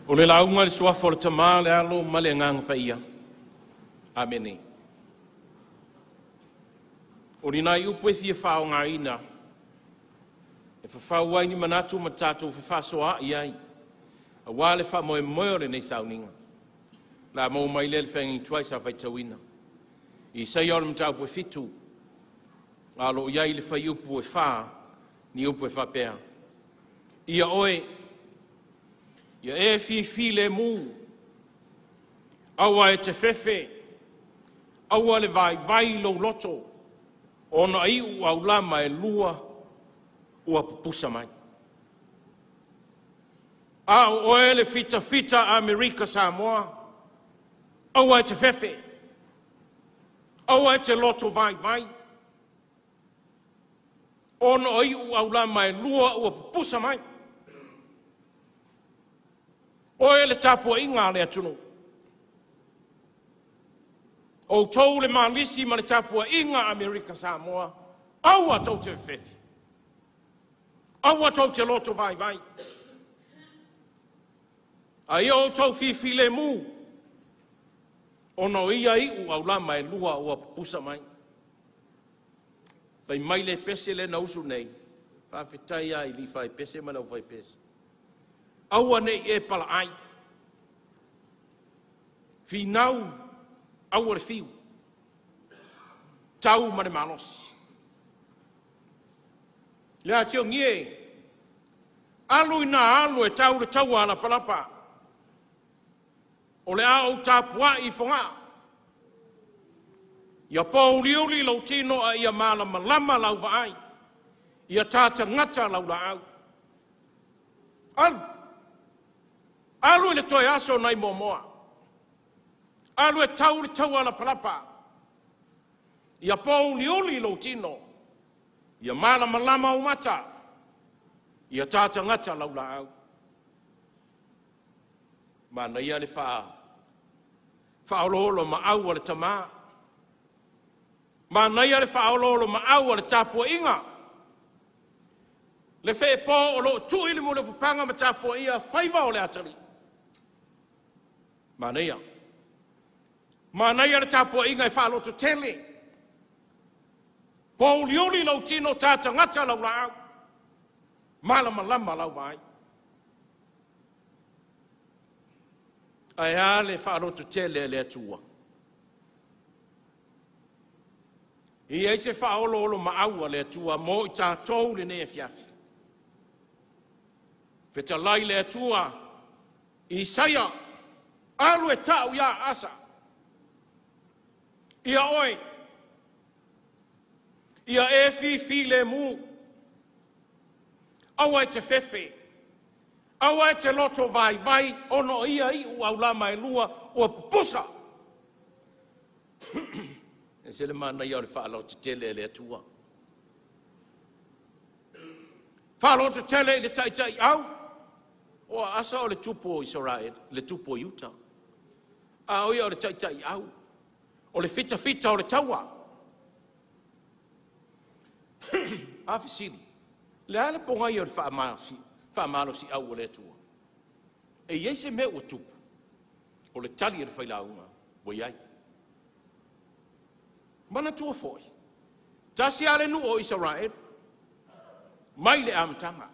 O le lauga i le suafa o le Tama, le Alo ma le Agaga Paia. Amene. O ni nai upu e fia faaaogaina e fafau ai ni manatu ma tatou fefaasoaai ai aua le faamoemoe o lenei sauniga. La maua mai lea le feagaiga tuai sa faitauina. Isaia o le mataupu e 7, a o lo o i ai le fuaiupu e 4, ni upu e faapea: Ia oe, ia e fifilemu, aua e te fefe, aua le vaivai lou loto, ona iu aulama e lua ua pupusa mai. A o oe le fitafita Amerika Samoa, aua e te fefe, aua e te loto vaivai, ona o iu aulama e lua ua pupusa mai. Oe le tapuaiga a le atunuu, outou le malisi ma le tapuaiga Amerika Samoa, aua tou te fefe, aua tou te loto vaivai, a ia outou fifilemu, ona o ia iu aulama e lua ua pupusa mai. Fai mai le pese le na usu nei, faafetai lava i alii faipese ma le aufaipese. Aua ne i e palaai, finau aua le fiu, tau ma le malosi. Le atiogie, alu ina alu e tau le taua a lapalapa, o le a ou tapuai i fogaa. Ia pouliuli lou tino a ia malamalama lau vaai, ia tatagata lau laau. Alu, alu i le toe aso nai Moamoa, alu e tau le taua a lapalapa, ia pouliuli lou tino, ia malamalama ou mata, ia tatagata lau laau. Manaia le faaoloolo maau a le tama, manaia le faaoloolo maau a le tapuaiga, le feepo o loo tuu i le mulipapaga ma tapuaia faiva o le atalii. Manaia, manaia le tapuaiga e faalototele, pouliuli lou tino, tatagata lau laau, malamalama lau vaai. Ae a le faalototele a le Atua. E i ai se faaoloolo maau a le Atua mo i tatou lenei afiafi. Fetalai le Atua, Isaia, alu e tau ia Asa. Ia oe, ia e fifilemu, aua e te fefe, aua e te loto vaivai, ona o ia iu aulama e lua ua pupusa. E se le manaia o le faalototele e le Atua. Faalototele i le taitai au, o Asa o le tupu o Israel, le tupu o Iuta. A o ia o le taitai au, o le fitafita o le taua. A fesili, le a le pogai o le faamalosi au o le Atua. E i ai se mea ua tupu, o le tali e le failauga, ua i ai. Manatua foi, tasi lava le nuu o Israel, mai le amataga.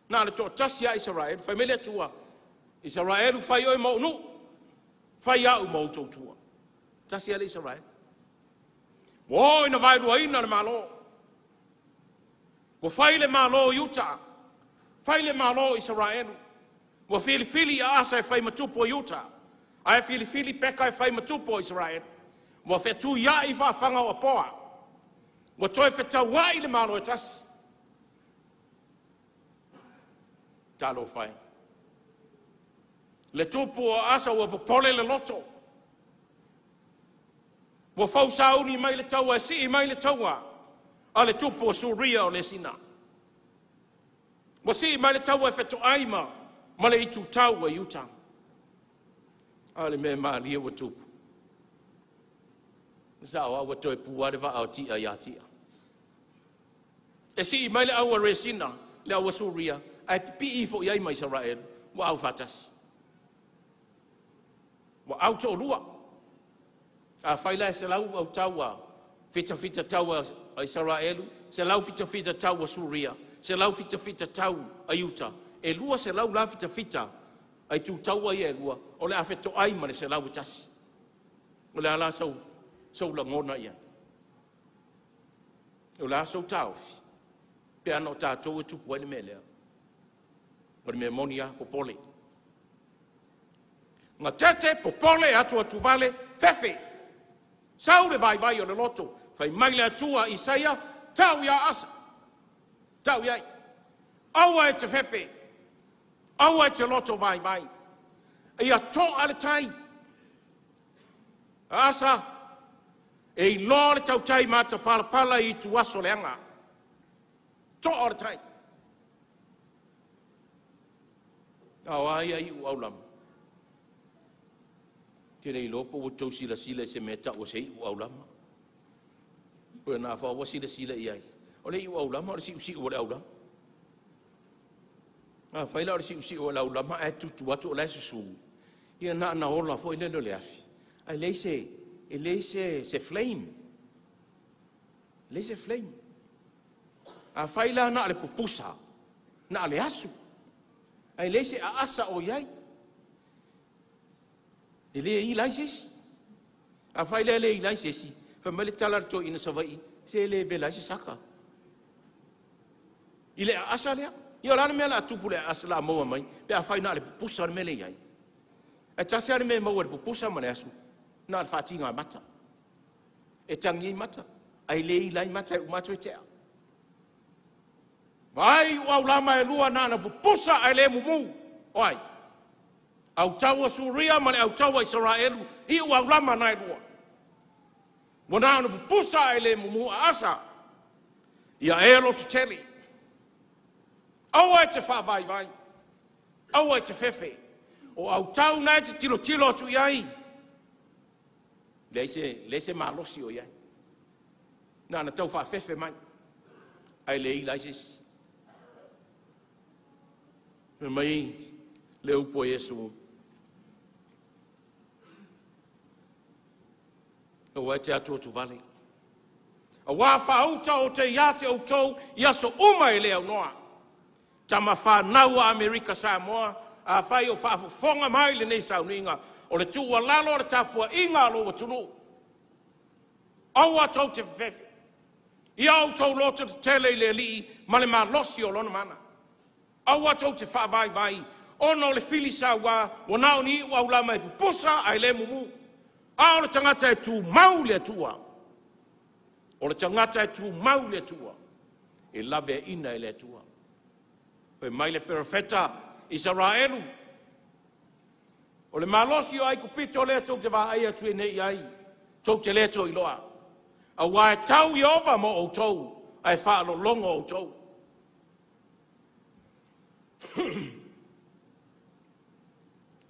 Na le toatasi a Israel, fai mai le Atua, Israel fai oe ma ou nuu, fai au ma ou tautua. Tasi lava le Israel. Ua o ina vaeluaina le Malo. Ua fai le Malo i Iuta, fai le Malo o Israel. Ua filifili ia Asa e fai ma tupu o Iuta, ae filifili Peka e fai ma tupu o Israel. Ua fetuiai faafaga o Apoa. Ua toe fetauai le Malo e tasi. Talofa e. Le tupu o Asa ua popole le loto. Ua fausauni mai le taua e sii mai le taua a le tupu o Suria o Lesina. Ua sii mai le taua e fetoai ma le itutau o Iuta. A le mea malie ua tupu. Sao ua toe pua le vaa o tia ia tia. E sii mai le aua Resina, le aua Suria, ae pipii ifo i ai ma Israel, ua aufaatasi. Ua au toalua. Afai la e 100 autau a fitafita tau a Isaraelu, 100 fitafita tau a Suria, 100 fitafita tau a Iuta, e 200 la fitafita ai tutaua ia e lua, o le afetoai ma le 101. O le ala sau lagona ia. O le a sau taofi, pe ana o tātou e tupu ai le mea lea. O le mea moni a, popole. Nga tete, popole, atu atu vale, fefe. Sau le vai vai o le loto, fai mai le Atua Isaia, tau ia Asa. Tau iai. Aua e te fefe. Aua e te loto vai vai. Ia to'a le tai. Asa, e iloa le tautai mata palapala i tu aso leaga. To'a le tai. Aua ia i u aulama. Te le iloa po ua tou silasila i se mea ta'u o se i'u aulama. Pei ona afua ua silasila i ai. O le i'u aulama o le si'usi'u o le aulama. Afai la o le si'usi'u o le aulama ae tutu atu o la e susū, ia na ana ola foi lele o le afi. Ae leai se, e leai se flame. E leai se flame. Afai la na o le pupusa, na o le asu, ae leai se aasa o i ai. E le ila ai se isi. Afai lea le ila ai se isi, fai mai le tala a le toeaina Savaii, se le vela ai se saka. I le aasa lea. Ia o le a le mea o le a tupu i le aasa o le a maua mai, pe afai na o le pupusa le mea lea e i ai. Ae tasi lava le mea e maua i le pupusa ma le asu, na o le faatiga mata. E tagi ai mata, ae le ila ai mata e uma atu e tea. Vaai ua aulama e lua na ana pupusa ae le mumu. O ai? Autau a Suria ma le autau a Isaraelu i ua aulama na e lua. Ua na ana pupusa ae le mumu a Asa. Ia e loto tele. Aua e te faavaivai. Aua e te fefe. O autau na e te tilotilo atu i ai. Leai se malosi o i ai. Na ana tau faafefe mai. Ae le ila ai se isi. Fai mai le upu a Iesu. Aua e te atu atu vale. Aua faauta o te ia te outou i aso uma e le aunoa. Tama whānau a Amerika Samoa, a whai o whaafofonga mai lenei sauniga, o le tuualalo o le tapua'iga a lou atunuu. Aua tou te fefefe. Ia outou loto tetele i le Alii ma le malosi o lona mana. Aua tou te faavaivai, ona o le fili sauā, ua na o ni i'u aulama e pupusa ae le mumu. A o le tagata e tumau i le Atua. O le tagata e tumau i le Atua. E laveaina e le Atua. Fai mai le perofeta Isaraelu, o le malosi o Aikupito lea tou te vaai atu nei ai, tou te le toiloa. Auā e tau Ieova mo outou, ae faalologo outou.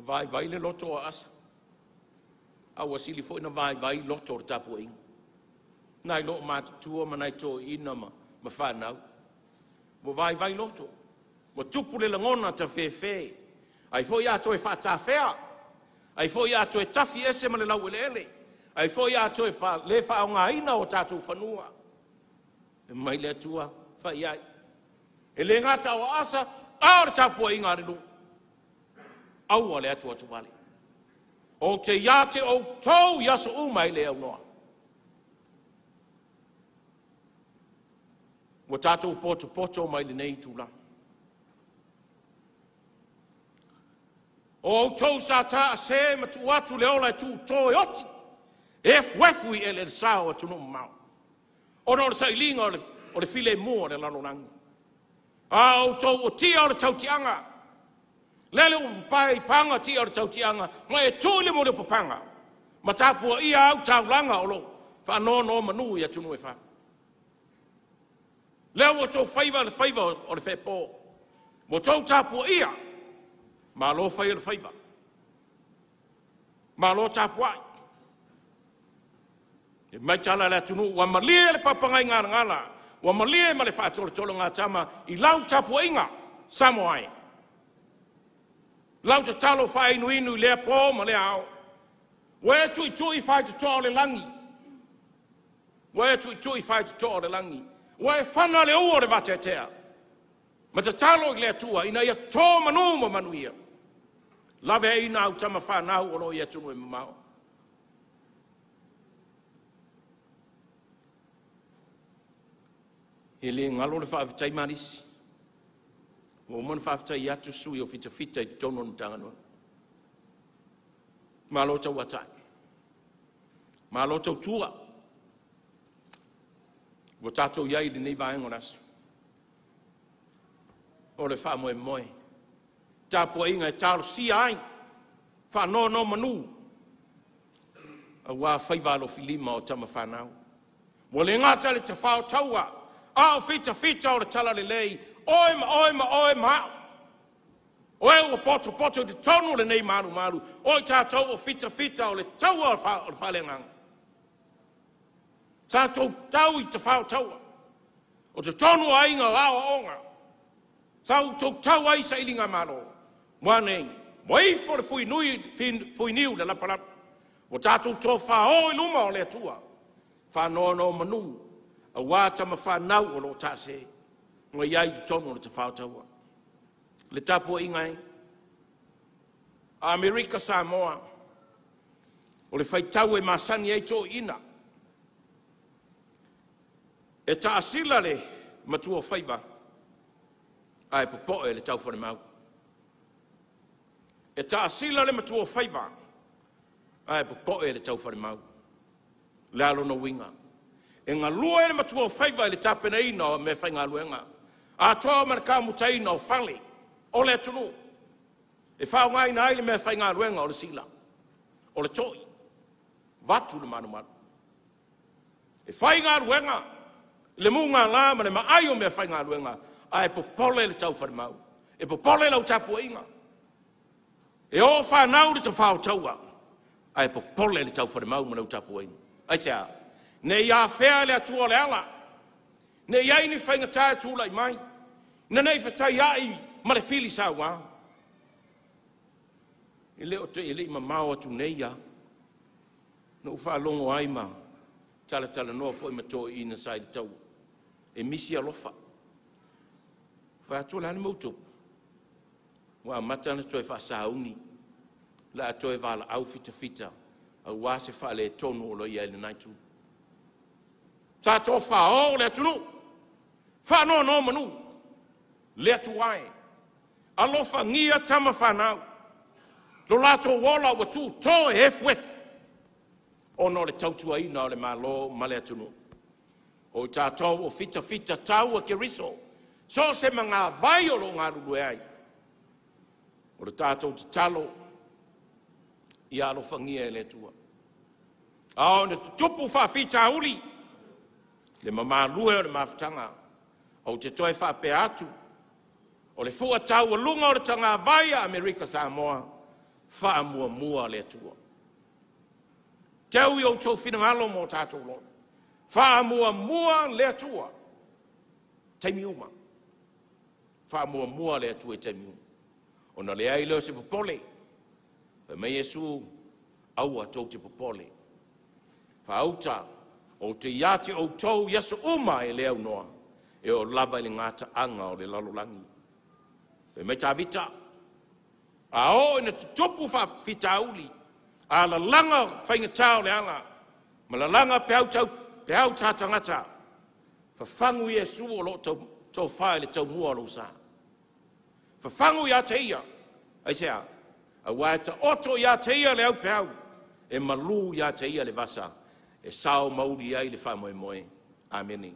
Vaivai le loto o Asa. A ua sili foi na vaivai loto o le tapuaiga. Nai loo matutua ma nai toeaiina ma whanau. Ua vaivai loto. Ua tupu le lagona ta fefe. Ai foi a toe faatafea. Ai foi a toe tafi ese ma le laueleele. Ai foi a toe le faaaogaina o tatou fanua. E mai le Atua fai ai. E le gata o Asa, a o le tapuaiga a le nuu. Aua le atu atu vale. O te ia te outou i aso uma e le aunoa. Ua tatou potopoto mai lenei tulaga. O outou sa taase ma tuu atu le ola e tuuto e oti. E efuefu i eleele sa o atunuu mamao. Ona o le sailiga o le filemu o le lalolagi. A outou o tia o le tautiaga. Lele ua papae i paga tia o le tautiaga, ma e tuu i le moli o papaga. Ma tapua ia au taulaga o lou faanono manu i atunuu e fafo. Lea ua tou faiva le faiva o le fepo. Ua tou tapua ia. Malo fai o le faiva. Malo tapuai. E mai tala le atunuu, ua malie le papagai galagala. Ua malie ma le faatolotolo ngā tama i lau tapuaiga, Samoa ai. Lau tatalo faainuinu i lea pō ma lea ao. Ua e tuitui faitotoa o le lagi. Ua e tuitui faitotoa o le lagi. Ua e fana le ua o le vateatea. Ma tatalo i le Atua ina ia tō manu ma manuia. Laveaiina au tama fanau o lo o i atunuu e mamao. E le galo le faafetai Malisi. Ua uma ona faafetai atu sui o fitafita i totonu o le Matagaluega. Malo tauatai, malo tautua. Ua tatou i ai i lenei vaega o le aso. O le faamoemoe, tapuaiga e talosia ai, faanonomanu, aua faiva alofilima o tama fanau. Ua le gata i le tafao taua, a o fitafita o le talalelei, oe ma oe ma oe ma au. O e ua potopoto i totonu o lenei malumalu, o i tatou o fitafita o le taua o le faaleagaga. Sa tou tau i tafao taua, o totonu o aiga o aoaoga, sa outou tau ai sailigamalo, ua nei, ua ifo le fuiniu i le lapalapa, ua tatou tofao i luma o le Atua, faanonomanu, aua tama fanau o lo o taase, ua i ai i totonu o le tafao taua. Le tapuaiga e Amerika Samoa, o le faitau e masani ai toeaiina, e taasila le matuaofaiva ae popoe le taufalemau. E taasila le matuaofaiva ae popoe le taufalemau. Le a lona uiga? E galue le matuaofaiva i le tapenaina o mea faigaluega, atoa ma le kamutaina o fale o le atunuu, e faaaogaina ai le mea faigaluega o le sila, o le toi, vatu le malumalu. E faigaluega le mugala ma le maai o mea faigaluega, ae popole le taufalemau, e popole lau tapuaiga. E o fanau le tafao taua, ae popole le taufalemau ma lau tapuaiga. Aisea? Ne i afea le Atua o le ala, ne i ai ni faigata e tulai mai, ina ne i fetaiai ma le fili saua. E le o toe i mamao atu nei lava, na ou faalogo ai ma talatalanoa foi ma toeaiina sa i le taua, e misi alofa. Fai atu o le a le mea ua tupu? Ua amata ona toe faasauni, la a toe valaau fitafita, aua se faaletonu o lo o i ai lena itu. Sa tofao le atunuu, faanonomanu, le Atua e, alofagia tama fanau, lo latou ola ua tuuto e efuefu, ona o le tautuaina o le Malo ma le atunuu. O i tatou o fitafita tau a Keriso, so o se magavai o lo o galulue ai. O le tatou tatalo, ia alofagia e le Atua. A ona tutupu faafitauli, le mamalue o le mafutaga, ou te toe faapea atu, o le fua taualuga o le tagavai a Amerika Samoa, faamuamua le Atua. Teu i outou finagalo mo tatou lola. Faamuamua le Atua. Taimi uma. Faamuamua le Atua i taimi uma. Ona leai lea o se popole. Fai mai Iesu, aua tou te popole. Faauta, ou te ia te outou i aso uma e le aunoa, e oo lava i le gataaga o le lalolagi. Fai mai Tavita, a oo ina tutupu faafitauli, a lalaga faigata o le ala, ma lalaga peau ta tagata, fafagu Iesu o lo o tofa i le taumua o lou sa. Fafagu ia te ia, aisea, aua e taoto ia te ia le aupeau, e malu ia te ia le vasa, e sao mauli ai le faamoemoe. Amene.